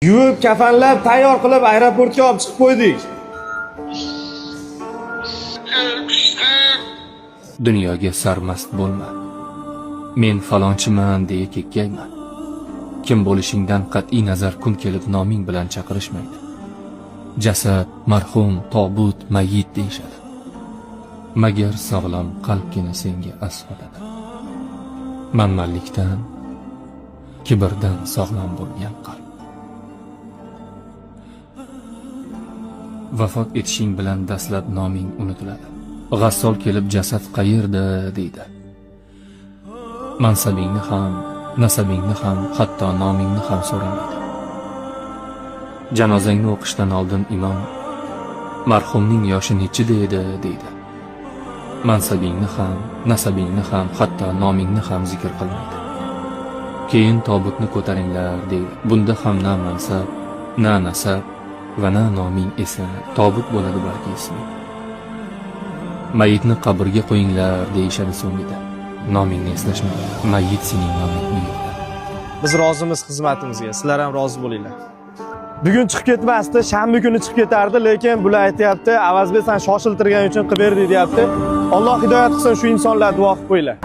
Yuvib, kafanlab, tayyor qilib aeroportga olib chiqib qo'ydik. Dunyoga sarmast bo'lma. Men falonchiman deya kekkayma. Kim bo'lishingdan qat'iy nazar kun kelib noming bilan chaqirishmaydi. Jasad, marhum, tobut, mayyit deyishadi. Magar sog'lom qalbgina senga as oladi. Manmanlikdan, kibrdan sog'lom bo'lgan qalb. Vafot etishing bilan dastlab noming unutiladi. G'assol kelib jasad qayerda deydi. Mansabingni ham, nasabingni ham, hatto nomingni ham so'ramaydi. Janozangni o'qishdan oldin imom marhumning yoshi nechida edi deydi. Mansabingni ham, nasabingni ham, hatto nomingni ham zikr qilmaydi. Keyin tobutni ko'taringlar deydi. Bunda ham na mansab, na nasab va na noming eslanadi. Tobut bo'ladi balki isming. Mayitni qabrga qo'yinglar deyishadi so'ngida. Nomingni eslashmaydi. Mayit sening noming u yerda. Biz rozimiz xizmatimizga, sizlar ham rozi bo'linglar. Bugun chiqib ketmasdi, shanba kuni chiqib ketardi, lekin bular aytyapti, Avazbek san shoshiltirgan uchun qilib berdik deyapti. Alloh hidoyat qilsin shu insonlarni, duo qilib qo'yinglar.